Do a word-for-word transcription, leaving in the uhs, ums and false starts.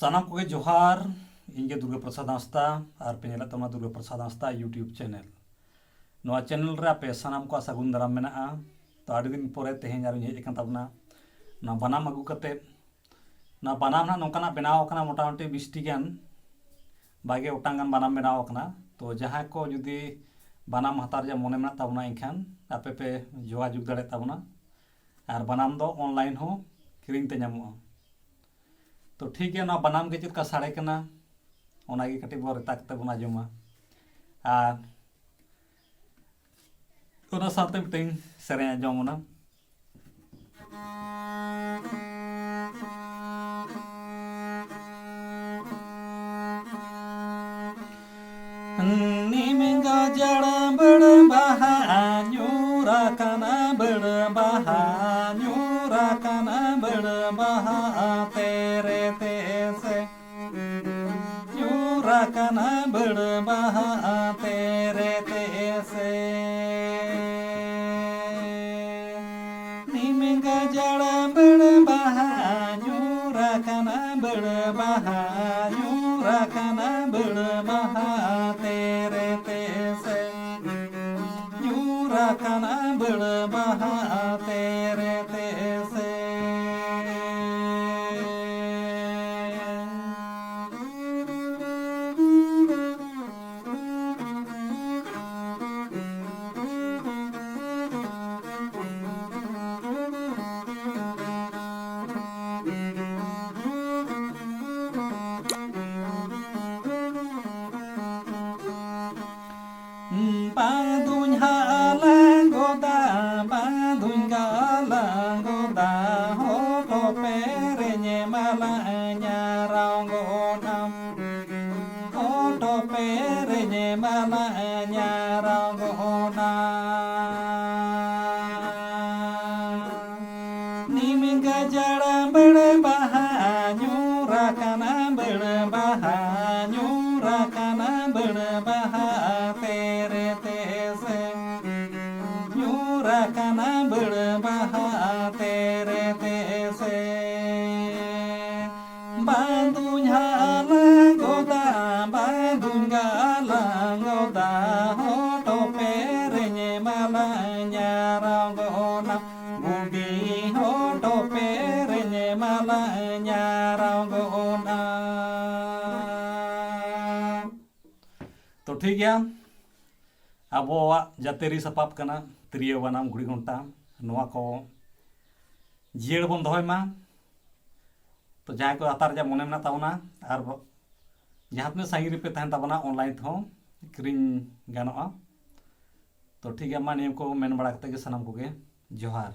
ᱥᱟᱱᱟᱢ ᱠᱚᱜᱮ ᱡᱚᱦᱟᱨ᱾ ᱤᱧ ᱜᱮ ᱫᱩᱨᱜᱟᱹ ᱯᱨᱚᱥᱟᱫᱽ ᱦᱟᱸᱥᱫᱟ, ᱟᱨ ᱯᱮ ᱧᱮᱞᱮᱫ ᱛᱟᱵᱚᱱᱟ ᱫᱩᱨᱜᱟᱹ ᱯᱨᱚᱥᱟᱫᱽ ᱦᱟᱸᱥᱫᱟ YouTube ᱪᱮᱱᱮᱞ᱾ ᱱᱚᱣᱟ ᱪᱮᱱᱮᱞ ᱨᱮ ᱟᱯᱮ ᱥᱟᱱᱟᱢ ᱠᱚᱣᱟᱜ ᱥᱟᱹᱜᱩᱱ ᱫᱟᱨᱟᱢ ᱢᱮᱱᱟᱜᱼᱟ᱾ ᱛᱚ, ᱟᱹᱰᱤ ᱫᱤᱱ ᱯᱚᱨᱮ ᱛᱮᱦᱮᱧ ᱟᱨᱚᱧ ᱦᱮᱡ ᱟᱠᱟᱱ ᱛᱟᱵᱚᱱᱟ ᱱᱚᱣᱟ ᱵᱟᱱᱟᱢ ᱟᱹᱜᱩ ᱠᱟᱛᱮᱫ᱾ ᱱᱚᱣᱟ ᱵᱟᱱᱟᱢ ᱱᱟᱜ ᱱᱚᱝᱠᱟᱱᱟᱜ ᱵᱮᱱᱟᱣ ᱟᱠᱟᱱᱟ, ᱢᱚᱴᱟᱢᱩᱴᱤ ᱵᱤᱥ ᱴᱤ ᱜᱟᱱ, ᱵᱟᱜᱮ ᱜᱚᱴᱟᱝ ᱜᱟᱱ ᱵᱟᱱᱟᱢ ᱵᱮᱱᱟᱣ ᱟᱠᱟᱱᱟ᱾ ᱛᱚ, ᱡᱟᱦᱟᱸᱭ ᱠᱚ ᱡᱩᱫᱤ ᱵᱟᱱᱟᱢ ᱦᱟᱛᱟᱣ ᱨᱮᱭᱟᱜ ᱢᱚᱱᱮ ᱢᱮᱱᱟᱜ ᱛᱟᱵᱚᱱᱟ, ᱮᱱᱠᱷᱟᱱ ᱟᱯᱮ ᱯᱮ ᱡᱳᱜᱟᱡᱳᱜᱽ ᱫᱟᱲᱮᱭᱟᱜ ᱛᱟᱵᱚᱱᱟ᱾ ᱟᱨ ᱵᱟᱱᱟᱢ ᱫᱚ ᱚᱱᱞᱟᱭᱤᱱ ᱦᱚᱸ ᱠᱤᱨᱤᱧ ᱛᱮ ᱧᱟᱢᱚᱜᱼᱟ᱾ ᱛᱚ, ᱴᱷᱤᱠ ᱜᱮᱭᱟ, ᱱᱚᱣᱟ ᱵᱟᱱᱟᱢ ᱜᱮ ᱪᱮᱫ ᱞᱮᱠᱟ ᱥᱟᱰᱮ ᱠᱟᱱᱟ, ᱚᱱᱟᱜᱮ ᱠᱟᱹᱴᱤᱡ ᱵᱚᱱ ᱨᱮᱛᱟ ᱠᱟᱛᱮ ᱵᱚᱱ ᱟᱸᱡᱚᱢᱟ᱾ ᱟᱨ ᱚᱱᱟ ᱥᱟᱶᱛᱮ ᱢᱤᱫᱴᱟᱝ ᱥᱮᱨᱮᱧ ᱟᱸᱡᱚᱢ ᱵᱚᱱᱟ᱾ ᱱᱤᱢ ᱜᱟᱡᱟᱲ ᱵᱟᱹᱲ ᱵᱟᱦᱟ, ᱧᱩᱨ ᱟᱠᱟᱱᱟ ᱵᱟᱹᱲ ᱵᱟᱦᱟ, ᱧᱩᱨ ᱟᱠᱟᱱᱟ ᱵᱟᱹᱲ ᱵᱟᱦᱟ, ᱛᱮᱨᱮ ᱛᱮᱥᱮ᱾ ᱧᱩᱨ ᱟᱠᱟᱱᱟ ᱵᱟᱹᱲ ᱵᱟᱦᱟ, ᱛᱮᱨᱮ ᱛᱮᱥᱮ᱾ ᱱᱤᱢ ᱜᱟᱡᱟᱲ ᱵᱟᱹᱲ ᱵᱟᱦᱟ, ᱧᱩᱨ ᱟᱠᱟᱱᱟ ᱵᱟᱹᱲ ᱵᱟᱦᱟ, ᱧᱩᱨ ᱟᱠᱟᱱᱟ ᱵᱟᱹᱲ ᱵᱟᱦᱟ, ᱛᱮᱨᱮ ᱛᱮᱥᱮ᱾ ᱧᱩᱨ ᱟᱠᱟᱱᱟ ᱵᱟᱹᱲ ᱵᱟᱦᱟ, ᱛᱮᱨᱮ ᱛᱮᱥᱮ᱾ ᱵᱟᱝ ᱫᱩᱧ ᱦᱟᱞᱟᱝ ᱜᱚᱫᱟ, ᱵᱟᱝ ᱫᱩᱧ ᱜᱟᱞᱟᱝ ᱜᱚᱫᱟ, ᱦᱚᱴᱚᱜ ᱯᱮᱨᱮᱧᱮ ᱢᱟᱞᱟ ᱧᱟᱨᱟᱣ ᱜᱚᱫᱟᱢ᱾ ᱦᱚᱴᱚᱜ ᱯᱮᱨᱮᱧᱮ ᱢᱟᱞᱟ ᱧᱟᱨᱟᱣ ᱜᱚᱫᱟᱢ᱾ ᱱᱤᱢ ᱜᱟᱡᱟᱲ ᱵᱟᱹᱲ ᱵᱟᱦᱟ, ᱧᱩᱨ ᱟᱠᱟᱱᱟ ᱵᱟᱹᱲ ᱵᱟᱦᱟ, ᱧᱩᱨ ᱟᱠᱟᱱᱟ ᱵᱟᱹᱲ ᱵᱟᱦᱟ, ᱛᱮᱨᱮ ᱛᱮᱥᱮ᱾ ᱧᱩᱨ ᱟᱠᱟᱱᱟ ᱵᱟᱹᱲ ᱵᱟᱦᱟ, ᱛᱮᱨᱮ ᱛᱮᱥᱮ᱾ ᱵᱟᱝᱫᱩᱧ ᱦᱟᱞᱟᱝ ᱜᱚᱫᱟ, ᱵᱟᱝᱫᱩᱧ ᱜᱟᱞᱟᱝ ᱜᱚᱫᱟ, ᱦᱚᱴᱚᱜ ᱯᱮᱨᱮᱧ ᱢᱟᱞᱟᱧ ᱟᱨᱟᱣ ᱜᱚᱫᱟ, ᱵᱩᱰᱤ ᱦᱚᱴᱚᱜ ᱯᱮᱨᱮᱧ ᱢᱟᱞᱟᱧ ᱟᱨᱟᱣ ᱜᱚᱫᱟ᱾ ᱛᱚ ᱴᱷᱤᱠ ᱜᱮᱭᱟ, ᱟᱵᱚᱣᱟᱜ ᱡᱟᱹᱛᱤᱭᱟᱹᱨᱤ ᱥᱟᱯᱟᱵ ᱠᱟᱱᱟ ᱛᱤᱨᱭᱳ, ᱵᱟᱱᱟᱢ, ᱜᱷᱩᱲᱤ, ᱜᱷᱚᱱᱴᱟ, ᱱᱚᱣᱟ ᱠᱚ ᱡᱤᱭᱟᱹᱲ ᱵᱚᱱ ᱫᱚᱦᱚᱭ ᱢᱟ᱾ ᱛᱚ ᱡᱟᱦᱟᱸᱭ ᱠᱚ ᱦᱟᱛᱟᱣ ᱨᱮᱭᱟᱜ ᱢᱚᱱᱮ ᱢᱮᱱᱟᱜ ᱛᱟᱵᱚᱱᱟ, ᱟᱨ ᱵᱚ-, ᱡᱟᱦᱟᱸ ᱛᱤᱱᱟᱹᱜ ᱥᱟᱺᱜᱤᱧ ᱨᱮᱯᱮ ᱛᱟᱦᱮᱱ ᱛᱟᱵᱚᱱᱟ, online ᱛᱮᱦᱚᱸ ᱠᱤᱨᱤᱧ ᱜᱟᱱᱚᱜᱼᱟ᱾ ᱛᱚ ᱴᱷᱤᱠ ᱜᱮᱭᱟ, ᱢᱟ ᱱᱤᱭᱟᱹ ᱠᱚ ᱢᱮᱱ ᱵᱟᱲᱟ ᱠᱟᱛᱮ ᱜᱮ ᱥᱟᱱᱟᱢ ᱠᱚᱜᱮ ᱡᱚᱦᱟᱨ᱾